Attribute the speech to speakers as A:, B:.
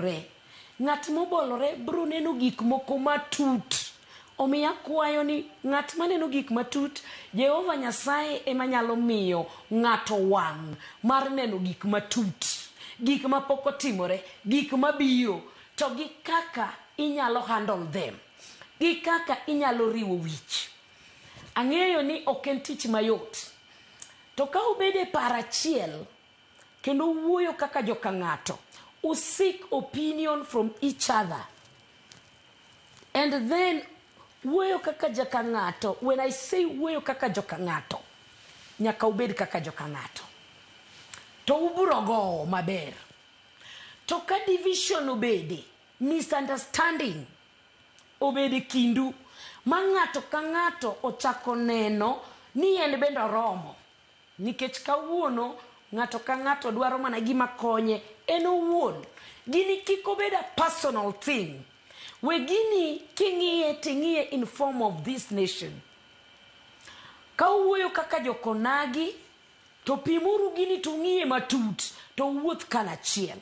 A: mobolore. Ng'at mobolore biro neno gik moko matut. Omiyo akwayo ni ng'at maneno gik matut, Jehova Nyasaye ema nyalo miyo ng'ato wang' mar neno gik matut. Gik mapok otimore, gik mabiro, to gi kaka inyalo handle them. Gi kaka inyalo riwo wich. Ang'eyo ni ok en tich mayot. To ka ubedo e paro achiel, kendo wuoyo kaka joka ng'ato, u seek opinion from each other. And then wuoyo kaka joka ng'ato, when I say wuoyo kaka joka ng'ato, nyaka ubed kaka joka ng'ato. To ubiro gowo maber. To ka division obede, misunderstanding obede kindu, ma ng'ato ka ng'ato ochako neno ni en bende oromo. Nikech kawuono ng'ato ka ng'ato dwaro mana gima konye en owuon. Gini kik obed a personal thing. We gini king'iye ting'iye in form of this nation. Ka uwuoyo kaka jokonagi, to pimuru gini tung'iye matut, to uwuoth kanachiel.